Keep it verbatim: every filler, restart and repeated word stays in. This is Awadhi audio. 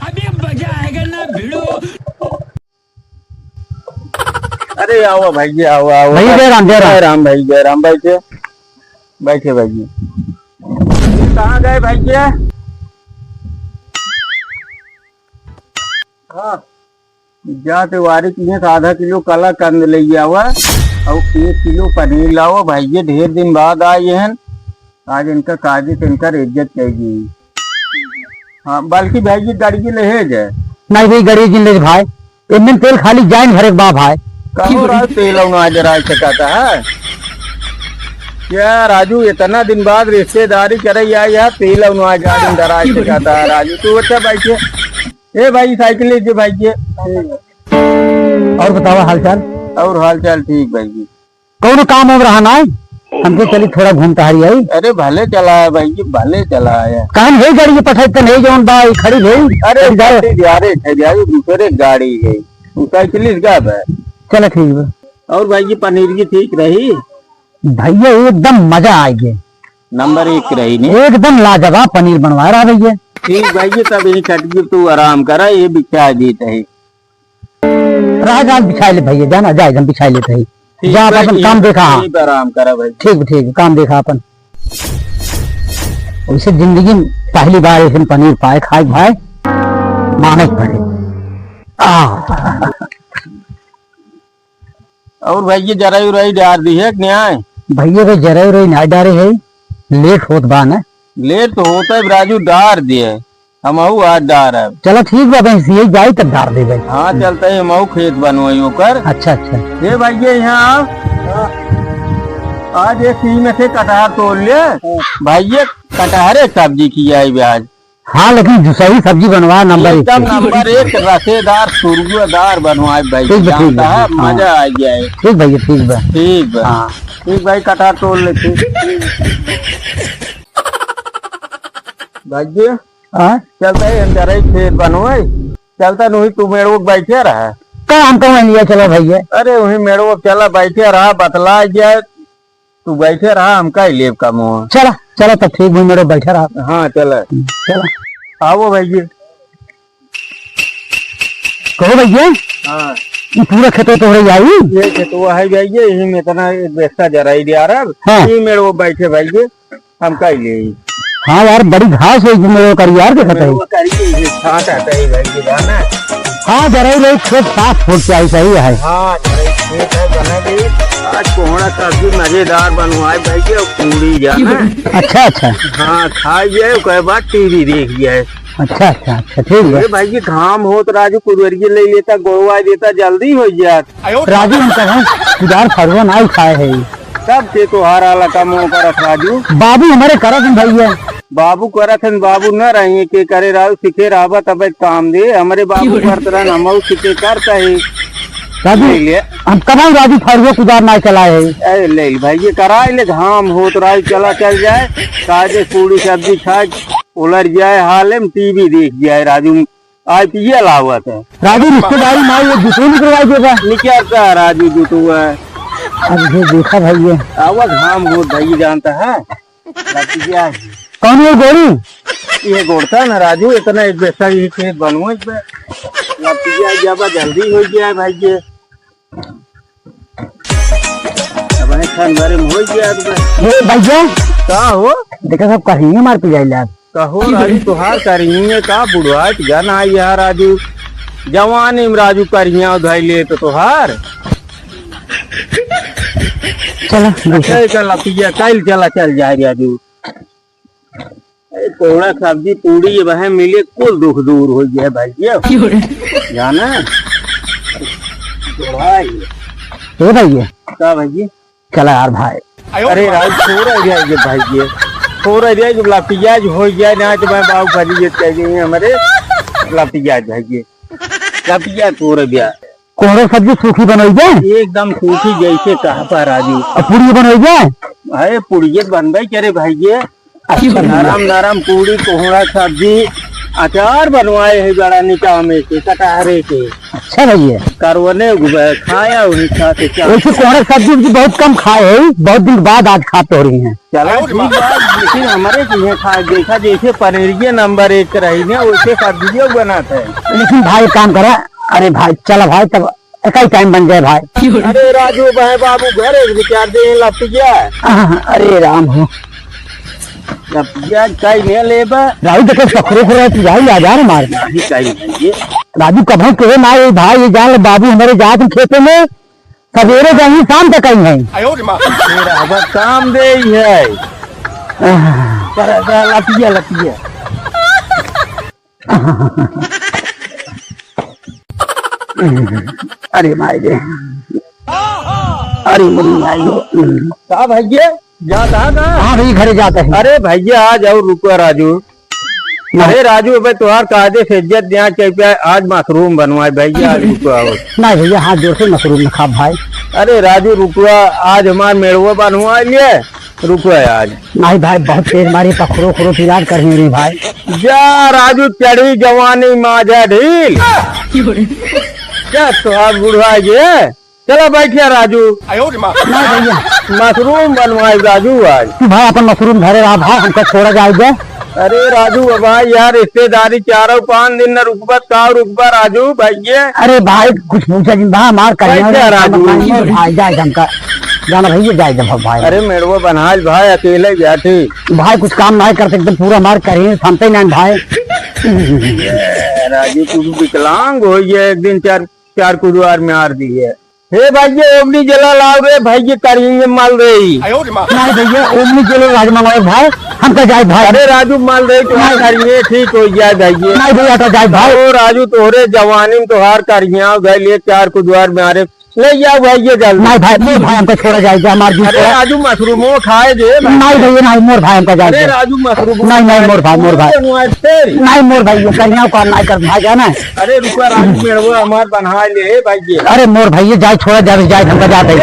अभी मजा आएगा ना भिड़ू। अरे आओ भाई, आओ, आओ। भाई, जय राम, जय राम। जय राम भाई, जय राम भाई के। बैठे भाई। कहाँ गए भाई के? हाँ। जा ते वारी किहे से आधा किलो कलाकंद ले आवा और एक किलो पनीर लावा भाई, ये ढेर दिन बाद आए हैं, आज इनका काजी से इनकर इज्जत कइगी। हाँ, बल्कि भाई जी गाड़ी के ले है जे। नहीं भाई, गाड़ी जिन ले भाई, इंजन तेल खाली जाइन भरे के बा भाई। कहो राज तेल उन्हें आज राज से कहता है। क्या राजू, इतना दिन बाद रिश्तेदारी करे या, या तेल उन्हें आज गाड़ी में डराए से कहता है राजू, तू अच्छा भाई के। ए भाई, साइकिल लीजिए भाई जी। और बतावा हालचाल? और हालचाल ठीक भाई जी। कौनो काम वाम रहा ना? हमके चली थोड़ा घूम टहरी आई। अरे भले चला है भाई जी, भले चला है। काम है गाड़ी के पठाई त नहीं जौन बा, ई खड़ी भई। अरे तनी जा। गाड़ी जा रे, है जा, ये दूसरे गाड़ी है। वो साइकिल इसका है। चला ठीक बा। और भाई जी पनीर की ठीक रही? भैया एकदम मजा आ गया। नंबर एक रही ने। एकदम लाजवाब पनीर बनवा रहा भैया। ठीक भाई जी, तब यही कट गई, तू आराम करा, ये बिछा दी तही। राज आज बिछा ले भैया, जाना जाए, हम बिछा लेते हैं। ठीक जा आप भाई अपन जी, काम देखा। हाँ। ठीक, आराम करा भाई। ठीक, ठीक, काम देखा अपन। वैसे जिंदगी में पहली बार एक दिन पनीर पाए खाए भाई, मानस भरे। आ। और भाई ये जराई उराई डार दी है कि नहीं आए? भैया के जराई उराई ना डारे है, लेट होत बा ना। लेट तो होता है राजू, डार दिए हम, आहू आज डार है। चला ठीक बा, बहन सिए जाई तब डार दे भाई। हाँ, चलता है हम आहू खेत बनवाई ओकर। अच्छा, अच्छा। ये भाई ये यहाँ आओ। आज एक ही में से कटहर तोड़ ले। भाई ये कटहरे सब्जी की आई आज। हाँ, लेकिन जो सही सब्जी बनवा, नंबर एक एकदम पे। नंबर एक, रसेदार, सुरगुआदार बनवाए भाई, ठीक बा, ठीक जानता बा, है, हाँ। मजा आ जाए। ठीक भैया, ठीक बा। ठीक बा। हाँ। ठीक भाई, कटहर तोड़ लेते। भाई जी, हाँ? चलता है, हम जरा ही खेत बनवाए। चलता नहीं, तू मेरे को बैठे रहा। का हम कहूँ लिया, चलो भैया। अरे, वही मेरे को चला, बैठे रहा, बतला जाए। तू बैठे रहा, हम काहे लेब का मुँह? चला, चला तब ठीक, वही मेरे बैठे रहा। हाँ, चला। चला। आओ भाई जी। कहो भैया। हाँ। ये पूरा खेतवा तोहरे आई? ये खेतवा है भैया, यही में इतना एक बेस्ता जराई दिया रहा। हाँ। ये मेरे वो बैठे भैया, हम काहे ले? हाँ यार, बड़ी घास है इसमें, वो करी यार, देखा था। वो करी के ये छांट आता है भाई जी, जाना। हाँ, जरा ही रही, खेत साफ हो के आई, सही है। हाँ, जरा ही खेत है, बना दे। आज कोहड़ा सब्जी मजेदार बनवाए भाई जी, और पूरी जाना। अच्छा, अच्छा। हाँ, खाई जाए, ओकर बाद टीवी देख जाए। अच्छा, अच्छा, अच्छा, ठीक बा। अरे भाई जी, घाम होत राजू कुदरिये ले लेता, गोड़वा देता, जल्दी हो जात। राजू हम कहें, कुदार फरुआ ना उठाए है। कब से तोहार आला का मुंह करत राजू? बाबू हमारे करत हैं भैया। बाबू करत हैं, बाबू न रहिए के करे राजू, सीखे रहबा तब काम दे। हमरे बाबू करत रहन, हम सीखे करता है। राजू, ले ले। हम कब राजू फरुआ कुदार ना चलाए है? अरे ले ले भाई, ये कराए ले, घाम होत राजू, चला चल जाए, ताजे पूरी सब्जी खाए, उलर जाए हाले में, टीवी देख जाए राजू। आईपीएल आवत है। राजू रिश्तेदारी में ये जुतू निकलवाई देबा। निकलता है राजू जुतू है। अब ये देखा भाई ये। आवत घाम हो भाई जानता है। लतिया है। कौन है गोरी? ये गोड़ता ना राजू, इतना एक बेसा ही खेत बनवो इस पे। लतिया जाबा जल्दी हो गया है भाई ये। अब है खान बारे में हो गया अब। ए भैया। का हो? देखा सब कहीं मार पी जाइला। कहो राजू, तोहार करिए का बुढ़वा के जन आई यार राजू। जवानी में राजू करिया उधाई ले तो तोहार। चला, अच्छा, चला पिया, कल चला, चल जाए राजू। ए, कोहड़ा सब्जी पूरी ये बहे मिले, कुल दुख दूर हो गया भाई ये। क्यों रे? जाना? बुढ़वा ये। ए भैया। का भाई? चला यार भाई। अरे राज, थोड़ा रह गया भाई ये, थोड़ा रह गया, लपियाज हो गया ना तो मैं बाबू भरी ये कह गई हमारे लपियाज भाई ये, लपियाज थोड़ा गया। कोहरा सब्जी सूखी बनोई जाए? एकदम सूखी जैसे कहा पा राजू। और पूरी बनोई जाए? अरे पूड़िये बनबे करे भाई ये। अच्छा, नरम नरम पूरी, कोहड़ा सब्जी, अचार बनवाए है बड़ा निकाह में से, कटहरे के। अच्छा भैया। करवने उगबे, खाया वही खा के क्या? वैसे कोहरा सब्जी उब्जी बहुत कम खाए है, बहुत दिन बाद आज खा तो रही हैं। चलो ठीक बात, लेकिन हमारे किहे खा, देखा जैसे पनीरिये नंबर एक रही ने, वैसे सब्जियों बनत है। लेकिन भाई एक काम करा, अरे भाई चला भाई, तब एक ही टाइम बन जाए भाई। अरे राजू भाई बाबू घर एक विचार दे लपटिया। अरे राम हो। लपटिया कई नहीं लेबा। राजू देखे सखरो को रहती भाई, ले जा रे मार। नहीं कई नहीं ये। राजू कभों कहे ना, ये भाई ये जान ले बाबू हमारे जात खेते में सवेरे जाएंगे, शाम तक आई हैं। तेरा हवा काम दे ही है। आह। पर लतिया, लतिया। अरे माई रे। अरे मुन्नी आई हो। का भैया, जाता है ना? हाँ भैया, घरे जाता है। अरे भैया, आ जाओ, रुको राजू। ना। अरे राजू, अबे तोहार कायदे से इज्जत दिया के पे आज मशरूम बनवाए भैया, आज रुको आओ। नहीं भैया, हाथ जोड़ के मशरूम न खा भाई। अरे राजू रुको, आज हमार मेड़वा बनवा लिए, रुको आज। नहीं भाई, बहुत तेज मारी, पखरो खरो पिलाट कर रही भाई। जा राजू, चढ़ी जवानी माझा ढील। क्या तोहार बुढ़वा ये? चला बैठिया राजू। आयो रे माँ। ना भैया। मशरूम बनवाए राजू आज। तू भाई अपन मशरूम धरे रहा भाई, हमका छोड़ा जाए दे। अरे राजू बाबा यार, रिश्तेदारी चारों पाँच दिन न रुकबत, का रुकबा राजू भैया? अरे भाई कुछ पूछा जिन भाई, हमार करिया कैसे राजू? भाई जाए हमका जाना भैया, जाए दे भाई। अरे मेड़वा बनाल भाई, अकेले बैठे। भाई कुछ काम नहीं कर सकते, पूरा हमार करिए, थमते नहीं भाई। राजू तू विकलांग हो गया, एक दिन चार, चार कुदवार में आर दिए। हे भैया, ओमनी जला लाओ रे भैया, करिए मल रही। नहीं भैया, ओमनी जला राज मंगवाए भाई, हमका जाए भाई। अरे राजू, मल रही तो नहीं। करिए ठीक हो जाए भैया। नहीं भैया, तो जाए भाई। ओ राजू, तोहरे जवानी में तोहार करिया गए लिए चार कुदवार में आरे ले जाओ भैया जल्दी। नहीं भाई, मोर भाई हमका छोड़ा जाए, हमार जूता। अरे राजू, मशरूमो खाए जे भाई। नहीं भैया, नहीं, मोर भाई हमका जाए अरे दे। राजू, मशरूमो नहीं, नहीं, खाए। मोर भाई, मोर भाई। बनवाए तेरी। नहीं, मोर भाई, ये करिया को नहीं कर भाई जाना। अरे रुको राजू, मेड़वा हमार बना ले भाई ये। अरे मोर भाई, ये जाए, छोड़ा जाए, जाए, हमका जाए दे।